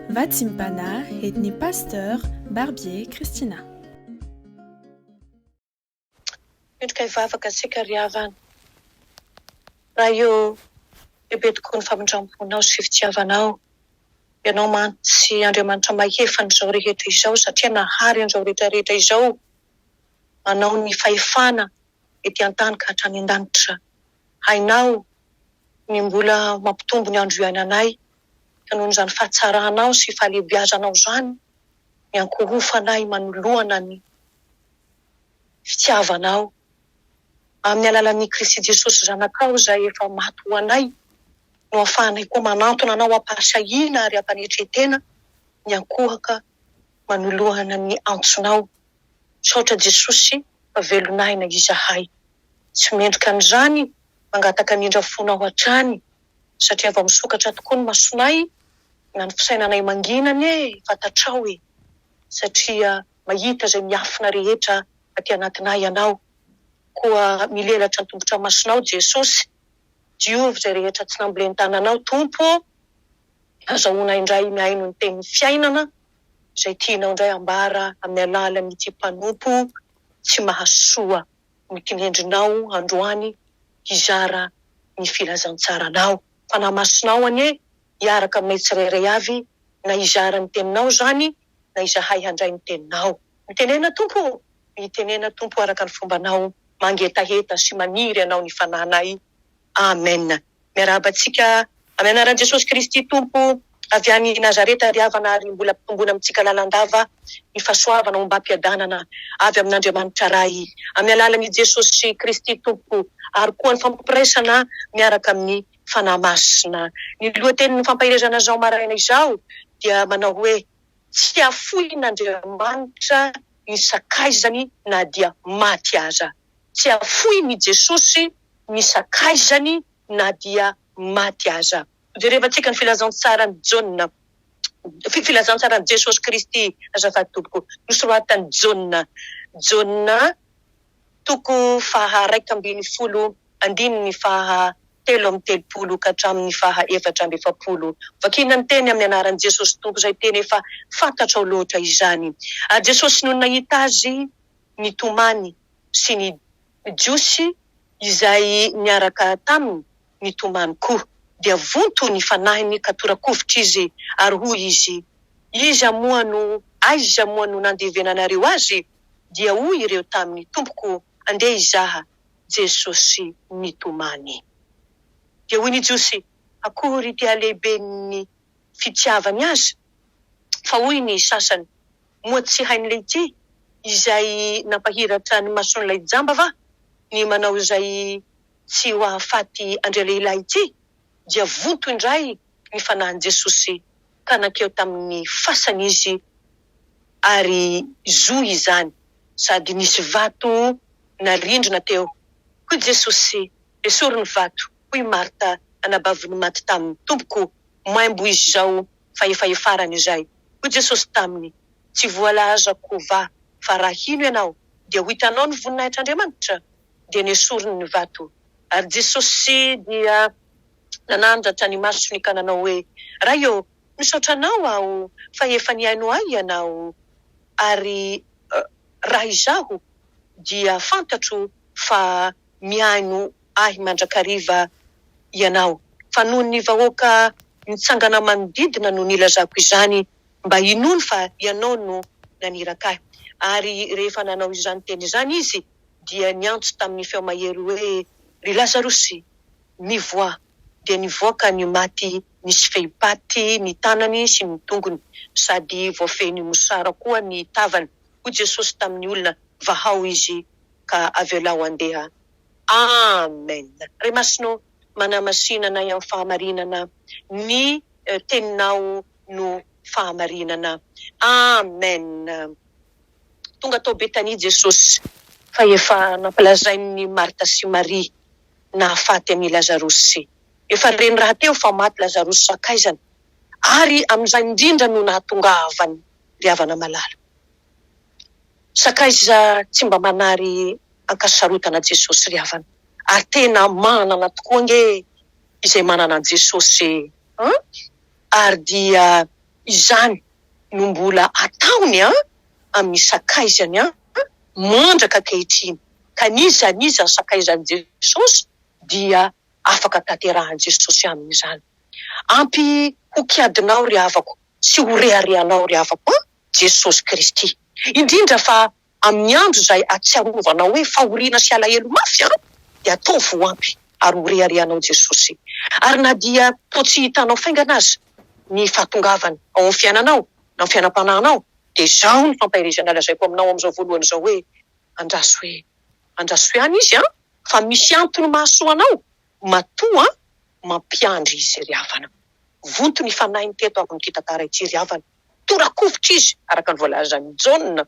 Vatsimpana et Pasteur Barbier Christina. Mendrika hivavaka antsika ry havana. Ray ô, lehibe tokoa ny famindram-ponao sy fitiavanao. Ianao mantsy Andriamanitra mahefa an'izao rehetra izao satria nahary an'izao rehetra rehetra izao. Manao ny fahefana ety an-tany ka hatrany an-danitra. Hainao ny mbola mampitombo ny andro iainanay ka noho izany fahatsaranao sy fahalehibiazanao izany ny ankohofanay manoloana ny fitiavanao amin'ny alalan'i Kristy Jesosy Zanakao izay efa maty ho anay no ahafahanay koa manantona anao am-pahasahiana ary am-panetren-tena miankohoka manoloana ny antsonao. Misaotra Jesosy fa velon'aina izahay. Tsy mendrika an'izany, mangataka ny indra fonao hatrany satria vao misokatra tokoa ny masonay na ny fisainanay mangina anie fantatrao e! Satria mahita izay miafina rehetra aty anatinay ianao. Koa milelatra ny tongotra masinao Jesosy, diovy izay rehetra tsy nambolen-tananao Tompo ô, azahoana indray mihaino ny tenin'ny fiainana izay tianao indray ambara amin'ny alalan'ity mpanompo tsy mahasoa notinendrinao androany hizara ny filazantsaranao. Fanahy Masinao anie hiaraka aminay tsirairay avy na hizara ny teninao izany na izahay handray ny teninao. Mitenena Tompo ô! Mitenena Tompo araka ny fombanao mangetaheta sy maniry Anao ny fanahinay. Amen. Miarahaba antsika amin'ny anaran'i Jesosy Kristy Tompo avy any Nazareta ry havana ary mbola ampitomboina amintsika lalandava ny fahasoavana ombam-piadanana avy amin'Andriamanitra Ray amin'ny alalan'i Jesosy Kristy Tompo ary koa ny fampiraisana miaraka amin'ny Fanahy Masina. Ny lohatenin'ny fampaherezana izao maraina izao dia manao hoe Tsy afoin'Andriamanitra ny sakaizany na dia maty aza. Tsy afoin'i Jesosy ny sakaizany na dia maty aza. Jerevantsika ny filazantsaran'i Jaona, filazantsaran'i Jesosy Kristy, azafady tompoko, nosoratan'i Jaona, Jaona toko faha 11 andininy faha 33 ka hatramin'ny faha 44. Vakina ny teny amin'ny anaran'i Jesosy Tompo izay teny efa fantatrao loatra izany. Ary Jesosy nony nahita azy nitomany sy ny Jiosy izay niaraka taminy nitomany koa. Dia vonto ny fanahiny ka tora-kovitra izy, ary hoy izy, Iza moa no, aiza moa no nandevenanareo azy? Dia hoy ireo taminy, Tompoko, andeha hizaha. Jesosy nitomany. Dia hoy ny Jiosy, Akory ity halehiben'ny fitiavany azy? Fa hoy ny sasany, Moa tsy hain'ilay izay nampahiratra ny mason'ilay jamba va ny manao izay tsy ho hahafaty an-dralehilahy ity? Dia vonto indray ny fanahin'i Jesosy ka nankeo tamin'ny fasana izy ary zohy izany, sady nisy vato narindrina teo. Hoy Jesosy, Esory ny vato. Hoy Marta, anabavin'ny maty taminy, Tompoko, maimbo izy izao fa efa hifarana izay. Hoy Jesosy taminy, Tsy voalazako va fa raha hino ianao, dia ho hitanao ny voninahitr'Andriamanitra? Dia nesoriny ny vato. Ary Jesosy dia nanandratra ny masony ka nanao hoe, Ray ô, misaotra Anao aho fa efa nihaino ahy Ianao, ary raha izaho dia fantatro fa mihaino ahy mandrakariva Ianao, fa noho ny vahoaka nitsangana manodidina no nilazako izany, mba hinoany fa Ianao no naniraka ahy. Ary rehefa nanao izany teny izany Izy, dia niantso tamin'ny feo mahery hoe, Ry Lazarosy, mivoaha! Dia nivoaka ny maty nisy fehipaty ny tanany sy ny tongony, sady voafehin'ny mosara koa ny tavany. Hoy Jesosy tamin'ny olona, Vahao izy, ka avelao handeha. Amen! Ray Masina ô, manamasina anay amin'ny fahamarinana, ny Teninao no fahamarinana. Amen! Tonga tao Betania Jesosy, fa efa nampilazain'i Marta sy Maria nahafaty an'i Lazarosy. Efa reny rahateo fa maty Lazarosy sakaizany, ary amin'izany indrindra no nahatongavany ry havana malala. Sakaiza tsy mba manary ankasarotana Jesosy ry havana, ary tena manana tokoa ange izay manana an'i Jesosy an! Ary dia. Izany no mbola ataony an, amin'ny sakaizany an, mandraka ankehitriny. Ka n'iza n'iza sakaizan'i Jesosy dia afaka tanterahan'i Jesosy aminy izany. Ampy ho kiadinao ry havako sy ho reharehanao ry havako an, Jesosy Kristy. Indrindra fa amin'ny andro izay ahatsiarovanao hoe fahoriana sy alahelo mafy an, dia ataovy ho ampy ary ho reharehanao Jesosy. Ary na dia toa tsy hitanao faingana aza ny fahatongavany ao amin'ny fiainanao na amin'ny fiainam-panahinao, dia izao ny fampaherezana lazaiko aminao amin'izao voalohany izao hoe, andraso e, andraso ihany Izy an, fa misy antony mahasoa anao matoa mampiandry Izy ry havana. Vonto ny fanahiny teto amin'ity tantara ity ry havana. Torakovitra izy, araka ny voalazan'i Jaona,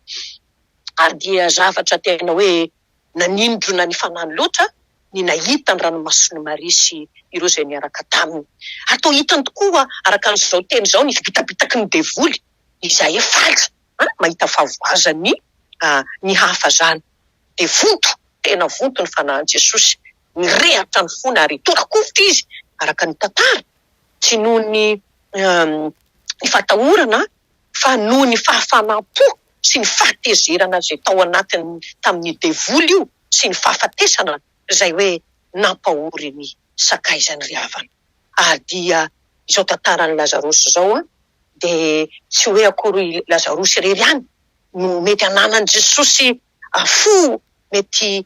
ary dia zavatra tena hoe nanindrona ny fanahiny loatra ny nahita ny ranomason'i Maria sy ireo izay niaraka taminy. Ary toa hitany tokoa, araka an'izao teny izao, ny fibitabitaky ny devoly, izay faly mahita fahavoazan'ny ny hafa izany. Dia vonto, tena vonto ny fanahin'i Jesosy, nirehatra ny fony ary torakovitra izy, araka ny tantara, tsy noho ny ny fahatahorana fa noho ny fahafanam-po sy ny fahatezerana izay tao anatiny tamin'ny devoly io sy ny fahafatesana izay hoe nampahory ny sakaizany ry havana. Ary dia izao tantaran'i Lazarosy izao an, dia tsy hoe akory i Lazarosy irery ihany no mety hananan'i Jesosy fo mety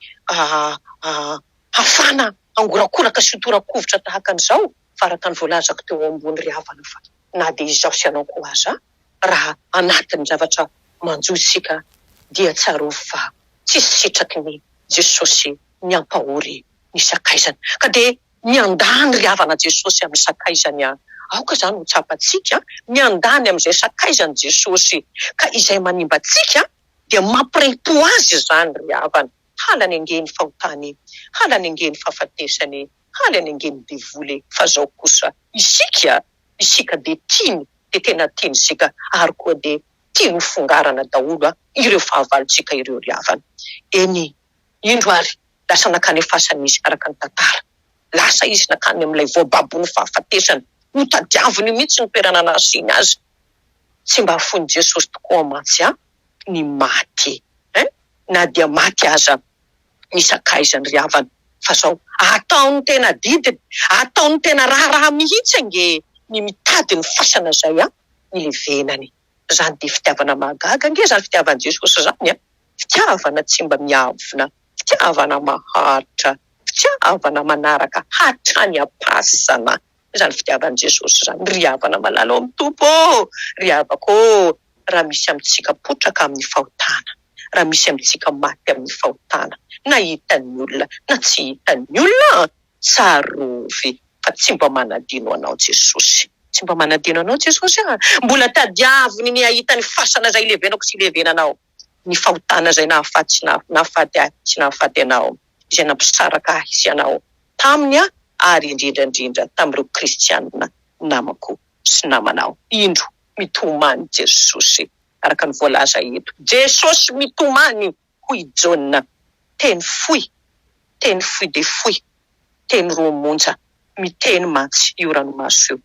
hafana hangorakoraka sy ho torakovitra tahaka an'izao fa araka ny voalazako teo ambony ry havana fa na dia izaho sy ianao koa aza raha anatin'ny zavatra manjo isika dia tsarovy fa tsy sitraky ny Jesosy ny hampahory ny sakaizany ka dia miandany ry havana Jesosy amin'ny sakaizany an! Aoka izany ho tsapantsika miandany amin'izay sakaizany Jesosy ka izay manimba antsika dia mampirehim-po azy izany ry havana halany ange ny fahotany e! Halany ange ny fahafatesany e! Halany ange ny devoly e! Fa zao kosa isika, isika dia tiany, dia tena tiany isika ary koa dia tiany ho fongarana daholo ireo fahavalontsika ireo ry havana. Eny, indro ary lasa nankany am-fasana izy araka ny tantara. Lasa izy nankany amin'ilay voababon'ny fahafatesana. Notadiaviny mihitsy ny toerana nahasiany azy. Tsy mba foin'i Jesosy tokoa mantsy ny maty eh! Na dia maty aza ny sakaizany ry havana fa zao ataony tena adidiny, ataony tena raharaha mihitsy ange ny mitady ny fasana zay an nilevenany. Zany dia fitiavana mahagaga ange zany fitiavan'i Jesosy zany an! Fitiavana tsy mba miavona, fitiavana maharitra, fitiavana manaraka hatrany am-pasana izany fitiavan'i Jesosy izany. Ry havana malala ao amin'ny Tompo ô! Ry havako ô! Raha misy amintsika potraka amin'ny fahotana, raha misy amintsika maty amin'ny fahotana, na hitan'ny olona na tsy hitan'ny olona, tsarovy fa tsy mba manadino anao Jesosy. Tsy mba manadino anao Jesosy a! Mbola tadiaviny ny hahita ny fasana izay ilevenako sy ilevenanao, ny fahotana izay nahafaty sy nahafaty ahy sy nahafaty anao, izay nampisaraka ahy sy anao taminy ary indrindra indrindra tamin'ireo kristianina namako sy namanao. Indro mitomany Jesosy, araka ny voalaza eto. Jesosy mitomany, hoy i Jaona. Teny fohy, teny fohy dia fohy, teny roa monja. Miteny mantsy io ranomaso io.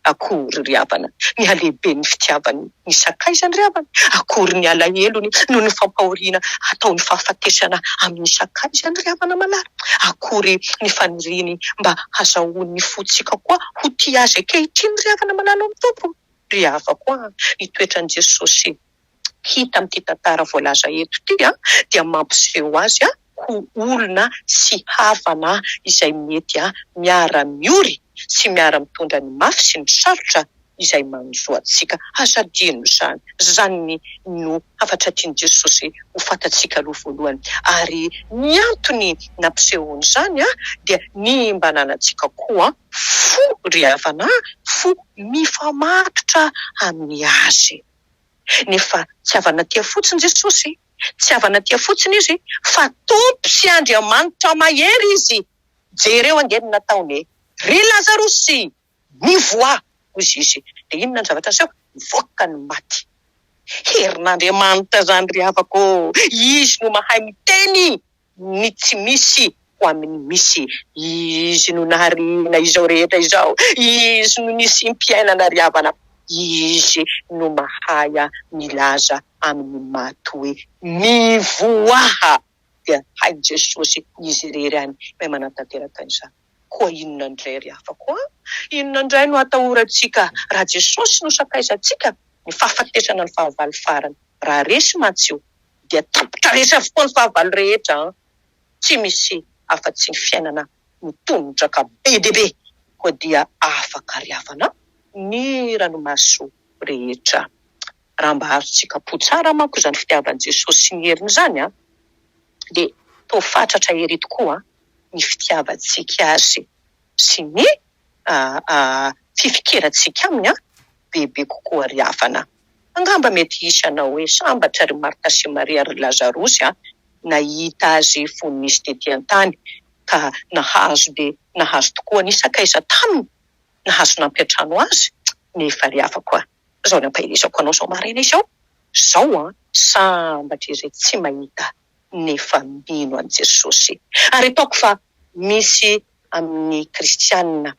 Akory ry havana ny halehiben'ny fitiavany ny sakaizany ry havana, akory ny alahelony noho ny fampahoriana ataon'ny fahafatesana amin'ny sakaizany ry havana malala, akory ny faniriany mba hazahoan'ny fontsika koa ho tia azy ankehitriny ry havana malala ao amin'ny Tompo. Ry havako a, ny toetran'i Jesosy hita amin'ity tantara voalaza eto ity dia mampiseho azy ho olona sy havana izay mety miara-miory sy miara-mitondra ny mafy sy ny sarotra izay manjo antsika. Aza adino izany. Izany no hafatra tian'i Jesosy ho fantatsika aloha voalohany. Ary ny antony nampisehoany izany dia ny mba hananantsika koa fo ry havana, fo mifamatotra amin'ny Azy. Nefa tsy havana tia fotsiny Jesosy, tsy havana tia fotsiny Izy, fa Tompo sy Andriamanitra mahery Izy. Jereo ange ny nataony e! Ry Lazarosy, mivoaha! hoy Izy. Dia inona ny zavatra niseho? Nivoaka ny maty. Herin'Andriamanitra izany ry havako ô! Izy no mahay miteny ny tsy misy ho amin'ny misy. Izy no nahariana izao rehetra izao. Izy no nisiam-piainana ry havana. Izy no mahay milaza amin'ny maty hoe, Mivoaha! Dia hain'i Jesosy, Izy irery ihany, mahay manatanteraka an'izany. Koa inona indray ry havako a? Inona indray no atahorantsika raha Jesosy no sakaizantsika? Ny fahafatesana no fahavalo farany. Raha resy mantsy io, dia tapitra resy avokoa ny fahavalo rehetra an! Tsy misy afa-tsy ny fiainana mitondraka be dia be. Koa dia afaka ry havana ny ranomaso rehetra. Raha mba azontsika am-po tsara manko izany fitiavan'i Jesosy sy ny heriny izany an, dia toa fatratra ery tokoa ny fitiavantsika Azy sy ny fifikirantsika Aminy an, bebe kokoa ry havana. Angamba mety hisy hanao hoe sambatra ry Marta sy Maria ary ry Lazarosy an, nahita Azy fony Izy tety an-tany, ka nahazo dia nahazo tokoa nisakaiza taminy, nahazo nampiantrano Azy, nefa ry havako an, Izao ny ampaherezako anao izao maraina izao, izao an, sambatra izay tsy mahita nefa mino an'i Jesosy. Ary ataoko fa misy amin'ny kristianina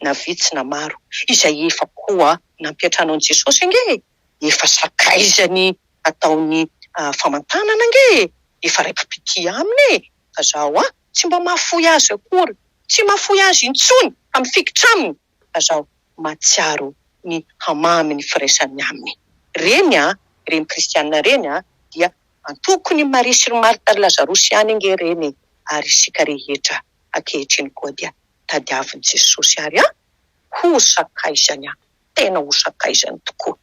na vitsy na maro izay efa koa nampiantrano an'i Jesosy ange e, efa sakaizany ataony famantanana ange e, efa raiki-pitia aminy e, fa zaho an, tsy mba mahafoy azy akory, tsy mahafoy azy intsony fa mifikitra aminy, fa zaho mahatsiaro ny hamamy ny firaisany aminy. Reny an, ireny kristiana ireny an, dia antokon' i Maria sy ry Marta ry Lazarosy ihany ange ireny e, ary isika rehetra ankehitriny koa dia tadiavin'i Jesosy ary an, ho sakaizany an, tena ho sakaizany tokoa.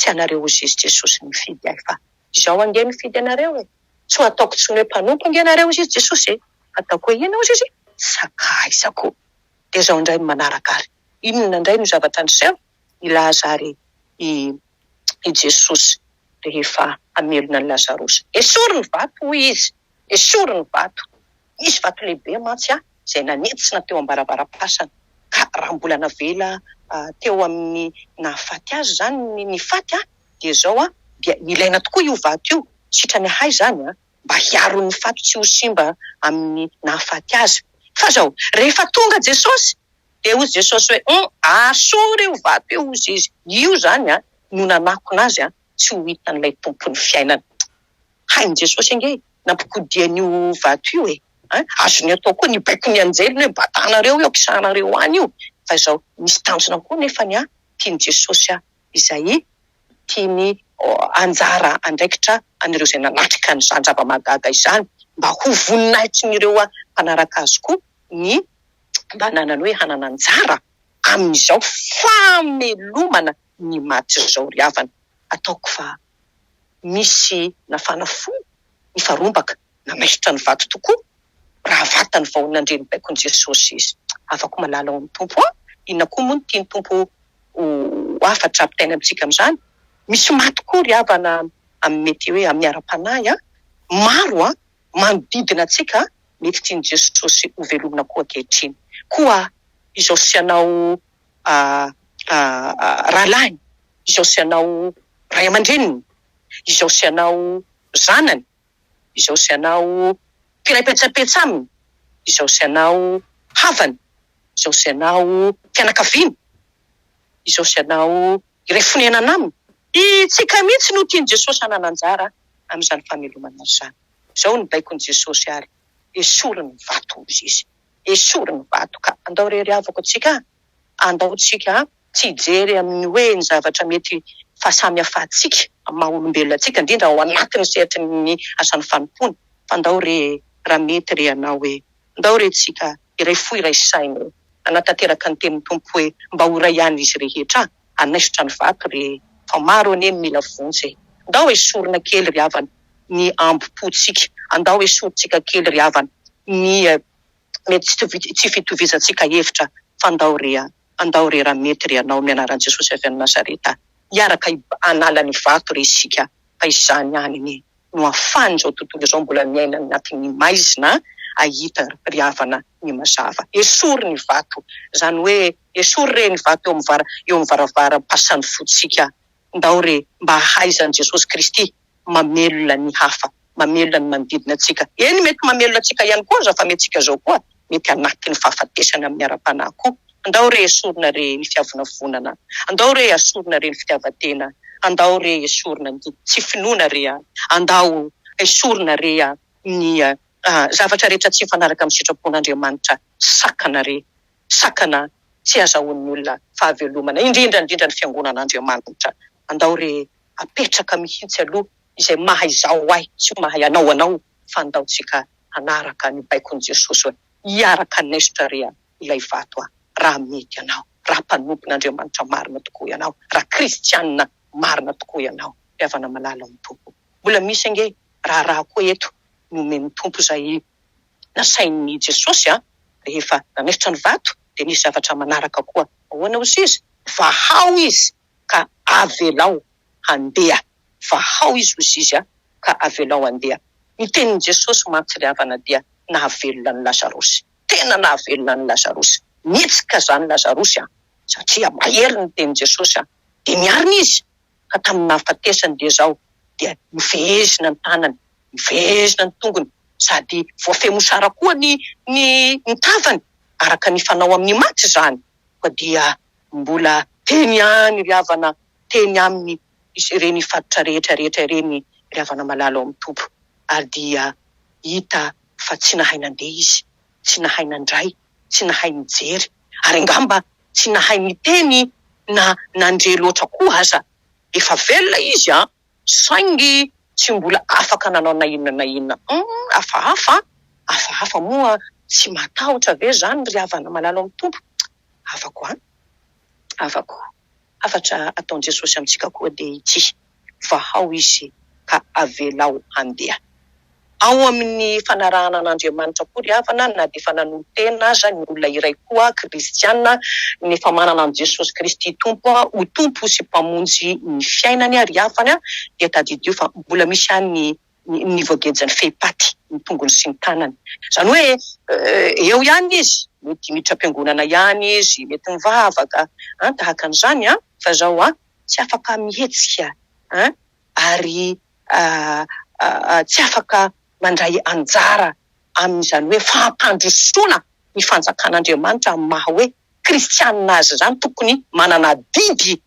Tsy anareo hozy izy Jesosy nifidy ahy fa izaho ange nifidy anareo e, tsy ho ataoko intsony hoe mpanompo ange nareo hozy izy Jesosy e, ataoko hoe inona hozy izy? Sakaizako. Dia izao indray ny manaraka ary. Inona indray no zavatra niseho? Nilaza àry i i Jesosy rehefa hamelona an'i Lazarosy. Esory ny vato, hoy izy. Esory ny vato. Nisy vato lehibe mantsy izay nanentsina teo am-baravaram-pasana, ka raha mbola navela teo amin'ny nahafaty azy izany ny faty, dia izao, dia nilaina tokoa io vato io. Sitrany ahay izany mba hiaro ny faty tsy ho simba amin'ny nahafaty azy. Fa izao, rehefa tonga Jesosy, dia hozy Jesosy hoe, Hum, asory io vato io, hozy Izy. Io izany an, no nanakona azy an, tsy ho hitan'ilay Tompon'ny fiainana. Hain'i Jesosy ange nampikodiany io vato io e. An, azony atao koa ny hibaiko ny anjeliny hoe, batanareo io, ampisahanareo any io. Fa izao, misy tanjona koa nefany an, tian'i Jesosy an, izay tiany anjara andraikitra an'ireo izay nanatrika an'izany zava-mahagaga izany, mba ho voninahitrin'ireo mpanaraka azy koa ny mba hananany hoe hanana anjara amin'izao famelomana ny maty izao ry havana. Ataoko fa misy nafana fo nifarombaka nanaisotra ny vato tokoa raha vatany vao nandre ny baikon'i Jesosy izy. Havako malala ao amin'ny Tompo a! Inona koa moa no tian'ny Tompo ho hafatra ampitainy amintsika amin'izany? Misy maty koa ry havana amin'ny mety hoe amin'ny ara-panahy a! Maro a! Manodidina antsika mety tian'i Jesosy ho velomina koa ankehitriny. Koa izao sy ianao rahalahiny, izao sy ianao ray aman-dreniny, izao sy ianao zanany, izao sy ianao mpiray petsapetsa aminy, izao sy ianao havany, izao sy ianao fianakaviany, izao sy ianao iray fonenana aminy. Itsika mihitsy no tian'i Jesosy hanana anjara amin'izany famelomana izany. Izao no baikon'i Jesosy ary, Esory ny vato, hoy Izy. Esory ny vato. Ka andao re ry havako tsika, andao tsika tsy hijery amin'ny hoe ny zavatra mety fahasamihafantsika amin'ny maha olombelona antsika, indrindra ao anatin'ny sehatry ny asan'ny fanompoana, fa ndao re raha mety re ianao hoe, ndao re tsika hiray fo hiray saina e, hanatanteraka ny tenin'ny Tompo hoe mba ho iray ihany izy rehetra, hanaisotra ny vato re fa maro anie ny mila vonjy e, ndao esorina kely ry havana ny ambom-pontsika, andao esorintsika kely ry havana ny mety tsy fitovizantsika hevitra fa ndao re a, andao re raha mety re anao amin'ny anaran'i Jesosy avy any Nazareta hiaraka hanala ny vato re isika fa izany ihany anie no ahafahan'izao tontolo izao mbola miaina anatin'ny maizina hahita ry havana ny mazava. Esory ny vato, izany hoe esory re ny vato eo amin'ny vara eo amin'ny varavaram-pasan'ny fontsika, ndao re mba hahaizan'i Jesosy Kristy mamelona ny hafa, mamelona ny manodidina antsika. Eny, mety mamelona antsika ihany koa aza fa mety tsika izao koa mety anatin'ny fahafatesana amin'ny ara-panahy koa. Andao re esorina re ny fiavonavonana. Andao re asorina re ny fitiavan-tena. Andao re esorina ny tsy finoana re a. Andao esorina re a ny zavatra rehetra tsy mifanaraka amin'ny sitrapon'Andriamanitra. Sakana re. Sakana tsy azahoan'ny olona fahavelomana, indrindra indrindra ny fiangonan'Andriamanitra. Andao re apetraka mihitsy aloha izay maha izaho ahy sy maha ianao anao fa andao tsika hanaraka ny baikon'i Jesosy hoe hiaraka hanaisotra re ilay vato aho raha mety ianao, raha mpanompon'Andriamanitra marina tokoa ianao, raha kristianina marina tokoa ianao. Ry havana malala ao amin'ny Tompo. Mbola misy ange raharaha koa eto nomen'ny Tompo izay nasain'i Jesosy an, rehefa nanaisotra ny vato dia nisy zavatra manaraka koa. Ahoana hozy izy? Vahao izy ka avelao handeha. Vahao izy hozy izy ka avelao handeha. Ny tenin'i Jesosy mantsy ry havana dia nahavelona an'i Lazarosy. Tena nahavelona an'i Lazarosy. Nihetsika izany Lazarosy an! Satria mahery ny tenin'i Jesosy an! Dia niarina izy, ka tamin'ny nahafatesany dia izao, dia nofehezina ny tanany, nofehezina ny tongony, sady voafehy mosara koa ny ny ny tavany, araka ny fanao amin'ny maty izany. Koa dia mbola teny ihany ry havana, teny aminy ireny fatotra rehetra rehetra ireny ry havana malala ao amin'ny Tompo. Ary dia hita fa tsy nahay nandeha izy, tsy nahay nandray, tsy nahay nijery, ary angamba tsy nahay niteny na nandre loatra koa aza. Efa velona izy an! Saingy tsy mbola afaka nanao na inona na inona. Hum, hafahafa an! Hafahafa moa tsy matahotra ve izany ry havana malala ao amin'ny Tompo? Hafa koa an! Hafa koa. Hafatra ataon'i Jesosy amintsika koa dia ity, Vahao izy ka avelao handeha. Ao amin'ny fanarahana an'Andriamanitra koa ry havana, na dia efa nanolo-tena aza ny olona iray koa, kristiana, nefa manana an'i Jesosy Kristy Tompo ho Tompo sy Mpamonjy ny fiainany ry havana, dia tadidio fa mbola misy ihany ny ny voagejan'ny fehipaty ny tongony sy ny tanany. Izany hoe eo ihany izy, mety miditra am-piangonana ihany izy, mety mivavaka, an, tahaka an'izany an, fa izao an, tsy afaka mihetsika an, ary tsy afaka mandray anjara amin'izany hoe fampandrosoana ny fanjakan'Andriamanitra amin'ny maha hoe kristianina azy izany, tokony manana adidy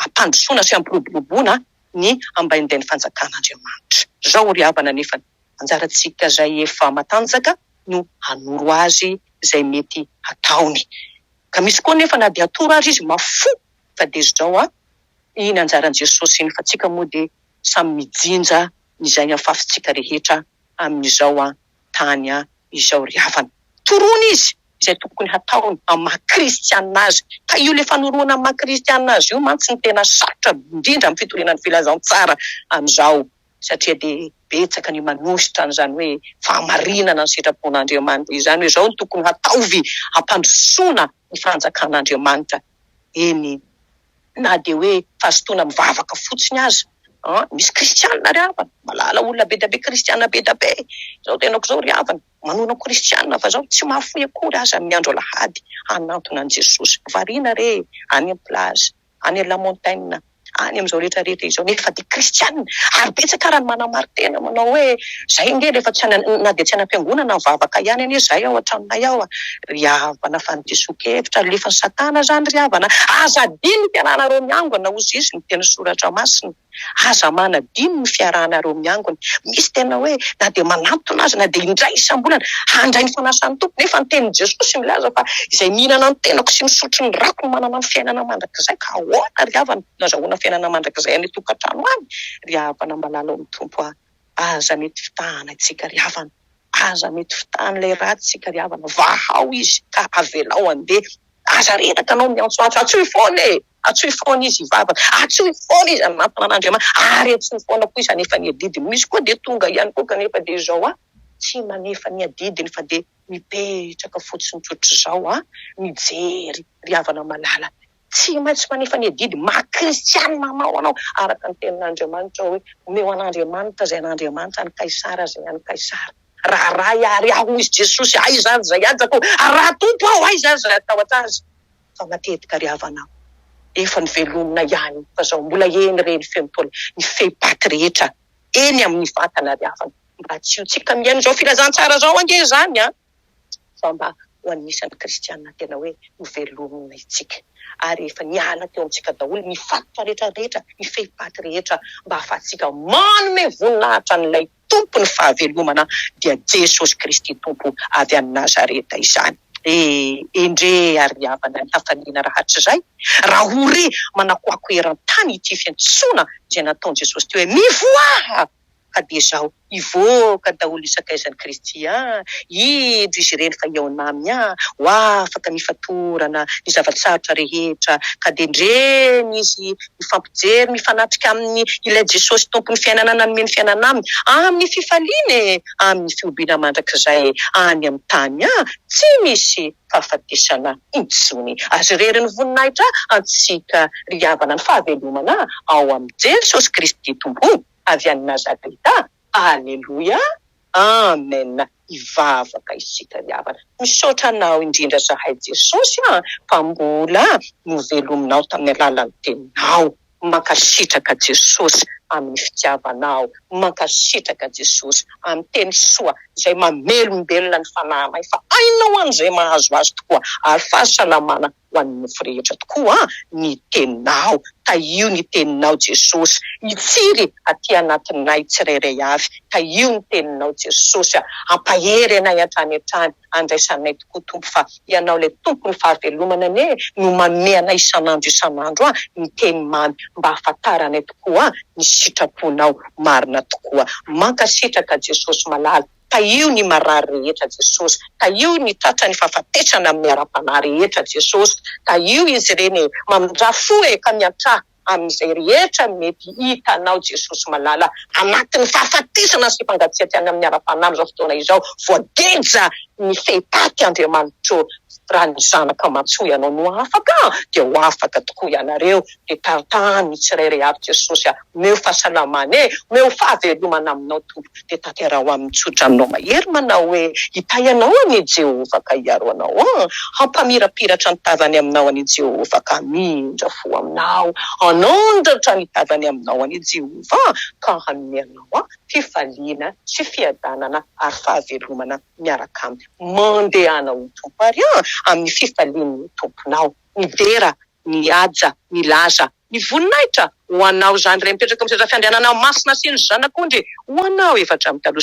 hampandrosoana sy hampiroboroboana ny ambaindain'ny fanjakan'Andriamanitra. Izao ry havana anefa, anjarantsika izay efa matanjaka no hanoro azy izay mety hataony. Ka misy koa anefa na dia atoro aza izy mafoa fa dia izao an, iny anjaran'i Jesosy iny fa tsika moa dia samy mijinja izay afafintsika rehetra amin'izao an tany an izao ry havana. Toroana izy izay tokony hataony amin'ny maha kristianina azy. Ka io ilay fanoroana amin'ny maha kristianina azy io mantsy no tena sarotra indrindra amin'ny fitoriana ny filazantsara amin'izao satria dia betsaka ny manohitra an'izany hoe fahamarinana ny sitrapon'Andriamanitra izany hoe izao no tokony hataovy hampandrosoana ny fanjakan'Andriamanitra. Eny na dia hoe fahazotoana mivavaka fotsiny aza an! Misy kristianina ry havana, mahalala olona be dia be kristianina be dia be, izao tenako izao ry havana, manoana kristianina fa izao tsy mahafoy akory aza ny andro alahady hanantona an'i Jesosy, variana re e, any am plage, any la montagne, any amin'izao rehetra rehetra izao nefa dia kristianina, ary betsaka ara ny manamari-tena manao hoe zay ange rehefa tsy any na dia tsy any am-piangonana mivavaka ihany anie zay ao an-tranonay ao a! Ry havana fa ny diso-kevitra alefan'i satana zany ry havana, aza adino ny fiarahanareo miangona hozy izy ny teny soratra masina, aza manadino ny fiarahanareo miangona, misy tena hoe na dia manantona aza na dia indray isam-bolana handray ny fanasan'ny Tompo nefa ny tenin'i Jesosy milaza fa izay mihinana ny tenako sy misotro ny rako no manana ny fiainana mandrakizay ka ahoana ry havana no azahoana fiainana mandrakizay any an-tokantrano any ry havana malala ao amin'ny Tompo a, aza mety fitahana antsika ry havana. Aza mety fitahan'ilay ratsy isika ry havana, vahao izy ka avelao handeha. Aza reraka anao miantsoantso, antsoy foana e! Antsoy foana izy hivavaka, antsoy foana izy hanantona an'Andriamanitra, ary antsoy foana koa izy hanefa ny adidiny. Misy koa dia tonga ihany koa kanefa dia izao an, tsy manefa ny adidiny fa dia mipetraka fotsiny tsotr'izao an, mijery ry havana malala. Tsy maintsy manefa ny adidy maha kristianina anao anao, araka ny tenin'Andriamanitra hoe, omeo an'Andriamanitra izay an'Andriamanitra, an'i Kaisara izay an'i Kaisara. Raha Ray àry aho, hoy izy Jesosy, aiza ary izay hajako? Ary raha Tompo aho, aiza ary izay hatahotra Azy? Fa matetika ry havana, efa novelomina ihany fa izao mbola eny re ny feon-taola, ny fehi-paty rehetra eny amin'ny vatana ry havana. Mba tsy ho tsika mihaino izao filazantsara izao ange izany an! Fa mba. ho an'ny isan'ny kristiana tena hoe novelomina isika ary efa niala teo amintsika daholo ny fatotra rehetra rehetra, ny fehipaty rehetra mba hahafahantsika manome voninahitra an'ilay Tompon'ny fahavelomana dia Jesosy Kristy Tompo avy any Nazareta izany. E, endre ary havana ny hafaliana rahatrizay raha ho re manakoako eran-tany ity fiantsoana izay nataon'i Jesosy teo hoe mivoaha! Ka dia izao, hivoaka daholo ny sakaizan'i Kristy an! Indro izy ireny fa hihaona aminy an! Ho afaka ny fatorana, ny zava-tsarotra rehetra, ka dia ndreny izy mifampijery, mifanatrika aminy ilay Jesosy Tompon'ny fiainana nanome ny fiainana aminy, amin'ny fifaliana e! Amin'ny fihobiana mandrakizay any amin'ny tany an! Tsy misy fahafatesana intsony. Azy irery ny voninahitra antsika ry havana ny fahavelomana ao amin'i Jesosy Kristy Tompo. Avy any Nazareta. Aleloia. Amen. Hivavaka isika ry havana. Misaotra Anao indrindra zahay Jesosy a, fa mbola novelominao tamin'ny alalan'ny teninao. Mankasitraka Jesosy amin'ny fitiavanao. Mankasitraka Jesosy amin'ny teny soa izay mamelombelona ny fanahinay fa aina ho an'izay mahazo azy tokoa ary fahasalamana ho an'ny nofo rehetra tokoa ny teninao. Tahio ny teninao Jesosy. Hitsiry aty anatinay tsirairay avy. Tahio ny teninao Jesosy a. Hampahery anay hatrany hatrany. Andraisanay tokoa Tompo fa Ianao ilay Tompon'ny fahavelomana anie no manome anay isan'andro isan'andro ny teny mamy mba hahafantaranay tokoa ny sitraponao marina tokoa. Mankasitraka Jesosy malala. Tahio ny marary rehetra Jesosy, tahio ny tratran'ny fahafatesana amin'ny ara-panahy rehetra Jesosy, tahio izy ireny e, mamindrà fo e ka miantrà amin'izay rehetra mety hitanao Jesosy malala anatin'ny fahafatesana sy fangatsiatsiahana amin'ny ara-panahy amin'izao fotoana izao, voageja ny fehipaty Andriamanitro, raha ny zanaka mantsy hoy ianao no afaka dia ho afaka tokoa ianareo, dia tantano ny tsirairay avy Jesosy a, omeo fahasalamana e, omeo fahavelomana aminao Tompo, dia tanteraho aminy tsodranonao mahery manao hoe, hitahy anao anie Jehovah ka hiaro anao an, hampamirapiratra ny tavany aminao anie Jehovah ka hamindra fo aminao, hanandratra ny tavany aminao anie Jehovah ka hanome anao fifaliana sy fiadanana ary fahavelomana miaraka aminy. Mandehana ho Tompo ary an, amin'ny fifalian'ny Tomponao. Midera ny haja, ny laza, ny voninahitra ho Anao izany Ray mipetraka amin'ny seza fiandrianana masina sy ny Zanak'ondry ho Anao efa hatramin'ny taloha.